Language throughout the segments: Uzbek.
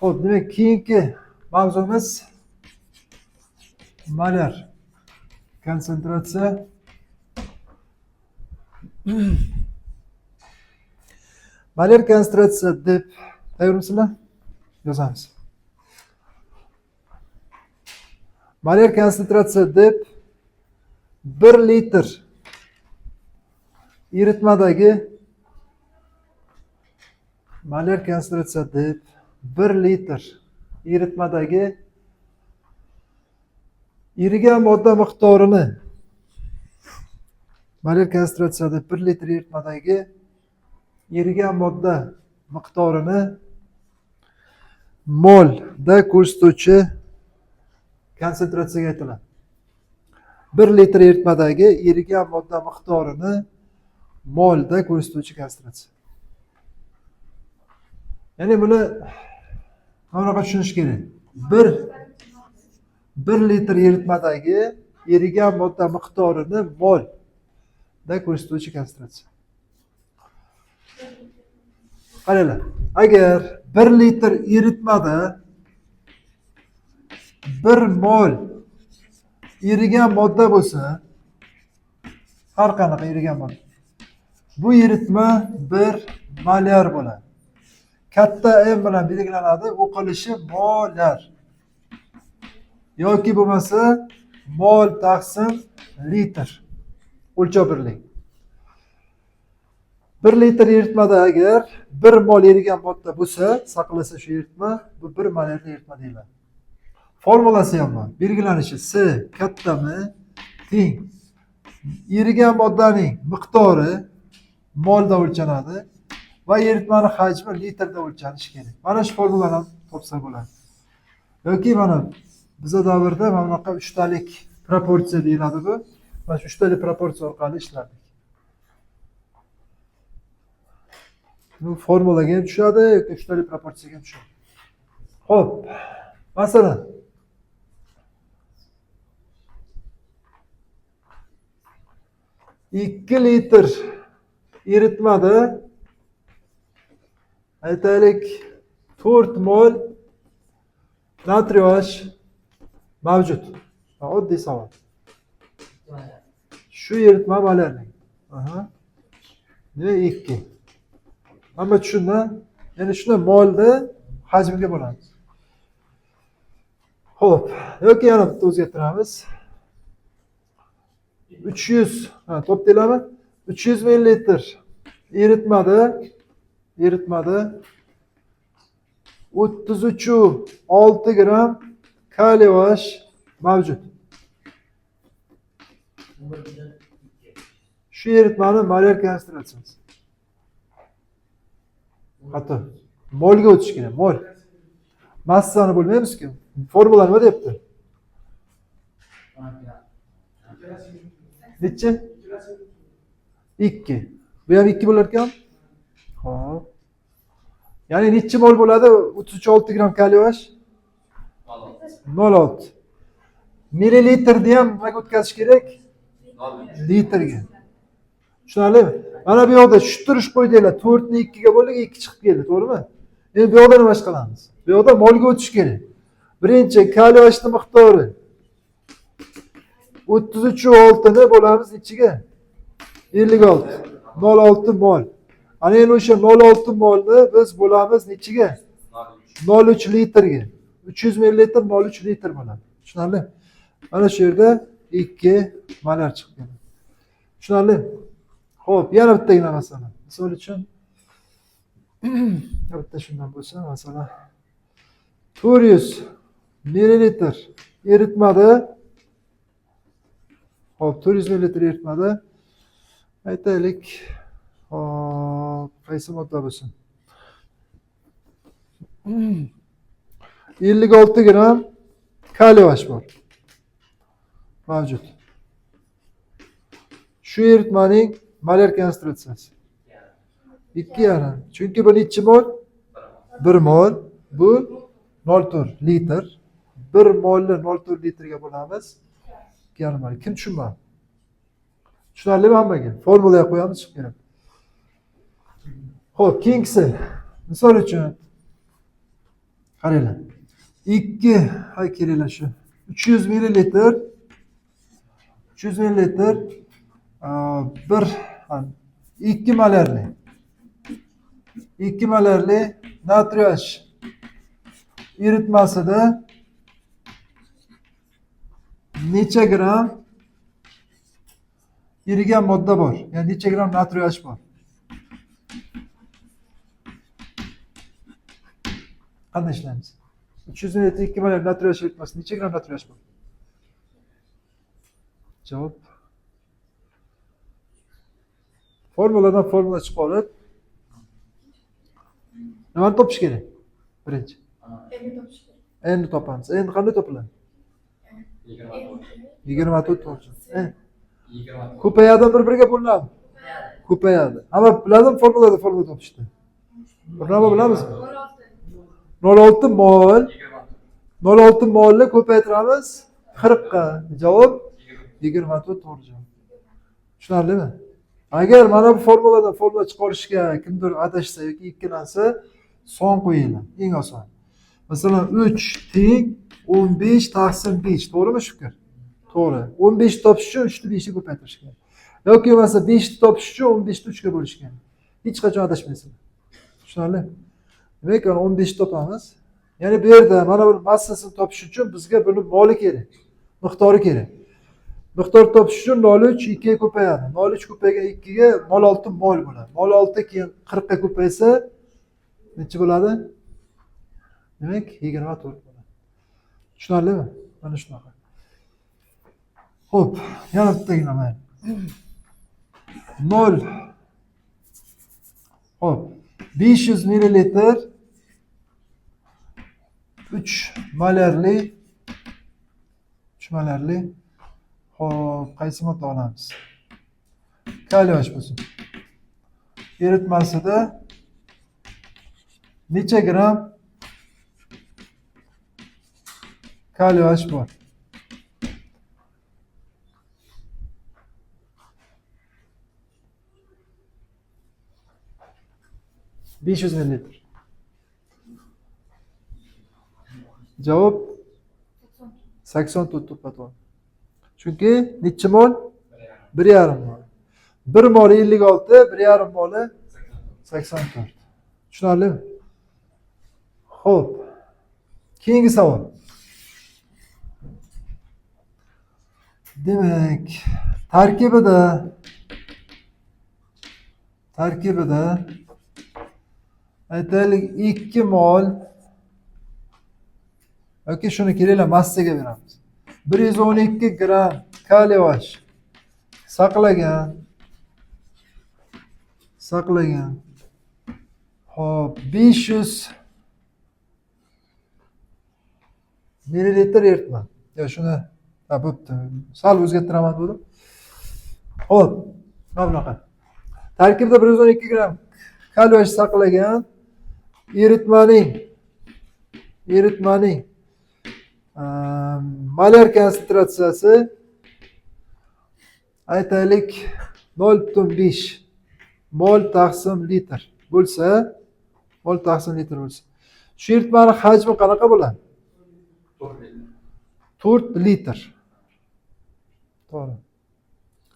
Xo'p, demak, keyingi mavzumiz molar konsentratsiya. Molar konsentratsiya deb tayyormisizlar? Yozamiz. Molar konsentratsiya deb 1 litr eritmadagi molar konsentratsiya deb 1 litr eritmadagi erigan modda miqdorini molar konsentratsiya deb 1 litr eritmadagi erigan modda miqdorini molda ko'rsatuvchi konsentratsiyaga aytiladi. 1 litr eritmadagi erigan modda miqdorini molda ko'rsatuvchi konsentratsiya. Ya'ni buni bunaqa tushunish kerak. 1 litr eritmadagi erigan modda miqdorini molda ko'rsatuvchi konsentratsiya. Qaranglar, agar 1 litr eritmada 1 mol erigan modda bo'lsa, har qanaqa erigan modda, bu eritma 1 molyar bo'ladi. Katta M bilan belgilanadi, o'qilishi molar yoki bo'lmasa mol taqsim litr o'lchov birligi. 1 litr eritmada agar 1 mol erigan modda bo'lsa, saqlasa shu eritma, bu 1 molyarli eritma deyiladi. Formulasi ham bor. Belgilanishi S katta M teng erigan moddaning miqdori molda o'lchanadi va eritmani hajmi litrda o'lchanishi kerak. Mana shu formulani ham topsa bo'ladi. Yoki mana biza davrda mana bunaqa uchtalik proporsiya deyiladi bu. Mana shu uchtalik proporsiya orqali ishlardik. Bu formulaga ham tushadi yoki uchtalik proporsiyaga ham tushadi. Xo'p, masalan 2 litr eritmada aytaylik 4 mol natriy OH mavjud. Oddiy savol. Shu eritma molarlik. Aha. Demak 2. Hamma tushundi? Ya'ni shuni molni hajmiga bo'lamiz. Xo'p, yoki yana bitta o'zgartiramiz. 300, ha, topdinglarmi? 300 millilitr eritmada 33,6 gram kaliy OH mavjud. Shu eritmani molar konsentratsiyasi. Hatto molga o'tish kerak, mol. Massani bo'lmaymiz-ku. Formula nima deyapti? Necha? 2. Bu ham 2 bo'lar ekan. Xo'p. Ya'ni necha mol bo'ladi? 33,6 gram kaliy OH? 0,6. Millilitrni ham nimaga o'tkazish kerak? Litrga. Tushunarlimi? Mana bu yoqda tushtirish qo'ydinglar. 4 ni 2 ga bo'ldik, 2 chiqib keldi, to'g'rimi? Endi bu yoqda nima ish qilamiz? Bu yoqda molga o'tish kerak. Birinchi kaliy OHning miqdori 33,6 ni bo'lamiz nechiga? 56. 0,6 mol. Ana endi o'sha 0,6 molni biz bo'lamiz nechiga? 0,3 litrga. 300 millilitr 0,3 litr bo'ladi. Tushunarli? Mana shu yerda 2 molar chiqib keladi. Tushunarli? Xo'p, yana bittagina masala. Misol uchun bitta shundan bo'lsa, masalan 400 millilitr eritmada, xo'p, 400 millilitr eritmada aytaylik, xo'p, qaysi modda bo'lsin? 56 gram kaliy OH bor. Mavjud. Shu eritmaning molar konsentratsiyasi 2,5. Chunki bu nechi mol? 1 mol. Bu 0,4 litr. 1 molni 0,4 litrga bo'lamiz. 2,5 mol. Kim tushunmadi? Tushunarlimi hammaga? Formulaga qo'yamiz, chiqib keladi. Xo'p, keyingisi. Misol uchun Qaranglar. 2, hay kelinglar shu. 300 millilitr 300 millilitr 1 2 molarli 2 molarli natriy H eritmasida necha gram erigan modda bor? Ya'ni necha gram natriy H bor? Qanday ishlaymiz? 300 millilitr 2 molar natriy H eritmasida necha gram natriy H bor? Javob. Formuladan formula chiqarib nimani topish kerak? Birinchi. N topish kerak. N topamiz. N qanday topiladi? 24 to'g'ri. N ko'payadi, bir-biriga bo'linadi. Ko'payadi. Hamma biladimi formulada formula topishni? Bir nima bilamizmi? 0.6 mol 0.6 molni ko'paytiramiz 40 ga. Javob 24 to'g'ri javob. Tushunarlimi? Agar mana bu formuladan formula chiqarishga kimdir adashsa yoki ikkilansa, son qo'yinglar. Eng oson. Masalan, 3 teng 15 taqsim 5. To'g'rimi Shukr? To'g'ri. 15 topish uchun 3 ni 5 ga ko'paytirish kerak. Yoki bo'lmasa 5 ni topish uchun 15 ni 3 ga bo'lish kerak. Hech qachon adashmaysizlar. Tushunarli? Demak, mana 15 topamiz. Ya'ni bu yerda mana bu massasini topish uchun bizga buni moli kerak, miqdori kerak. Miqdor topish uchun 0.3 2 ga ko'payadi. 0.3 ko'paygan 2 ga 0.6 mol bo'ladi. 0.6 keyin 40 ga ko'paysa necha bo'ladi? Demak, 24 bo'ladi. Tushunarlimi? Mana shunaqa. Xo'p, yana bittagina mayli. 0. Xo'p, 500 millilitr 3 molarli 3 molarli. Xo'p, qaysi modda olamiz? Kaliy H bo'lsin. Eritmasida necha gram kaliy H bor? ...500 millilitr. Javob 84.4. Chunki necha mol? 1,5 mol. 1 moli 56, 1,5 moli 84. Tushunarlimi? Xo'p. Keyingi savol. Demak, tarkibida aytaylik 2 mol yoki shuni kelinglar massaga beramiz. 112 gram kaliy H saqlagan. Xo'p, 500 millilitr eritma. Yo shuni bo'pti. Sal o'zgartiraman dedim. Xo'p, mana bunaqa. Tarkibida 112 gram kaliy H saqlagan eritmaning molar konsentratsiyasi aytaylik 0.5 mol taqsim litr bo'lsa, shu eritmaning hajmi qanaqa bo'ladi? 4 litr. To'g'ri.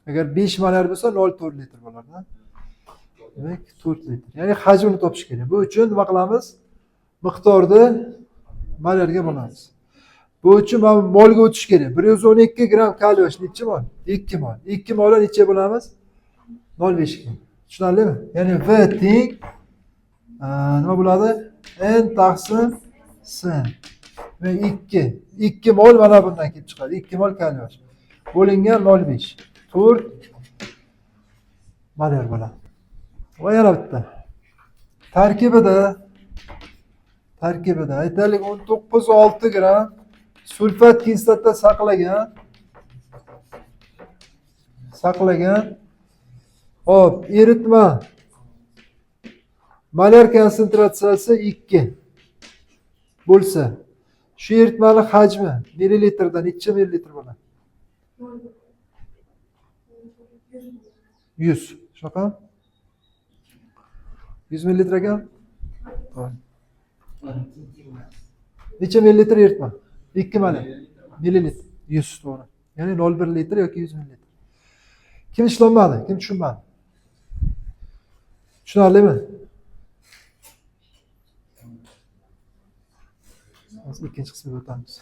Agar 5 molar bo'lsa 0.4 litr bo'ladi. Demak, 4 litr. Ya'ni hajmini topish kerak. Bu uchun nima qilamiz? Miqdorni molarga bo'lamiz. Bu uchun mana molga o'tish kerak. 112 gram kaliy H necha mol? 2 mol. 2 molga necha bo'lamiz? 0.5 ga. Tushunarlimi? Ya'ni V teng nima bo'ladi? N taqsim S. Va 2. 2 mol mana bundan kelib chiqadi. 2 mol kaliy H. Bo'lingan 0.5. 4 molar bo'ladi. Va yana bitta. Tarkibida aytaylik 19.6 gram sulfat kislota saqlagan. Xo'p, eritma molar konsentratsiyasi 2 bo'lsa, shu eritmaning hajmi millilitrda necha millilitr bo'ladi? 100. Shunaqa? 100 millilitr ekan? To'g'ri. Necha millilitr eritma? 2 millilitr. 100 to'g'ri. Ya'ni 0,1 litr yoki 100 millilitr. Kim ishlolmadi? Kim tushunmadi? Tushunarlimi? Hozir ikkinchi qismiga o'tamiz.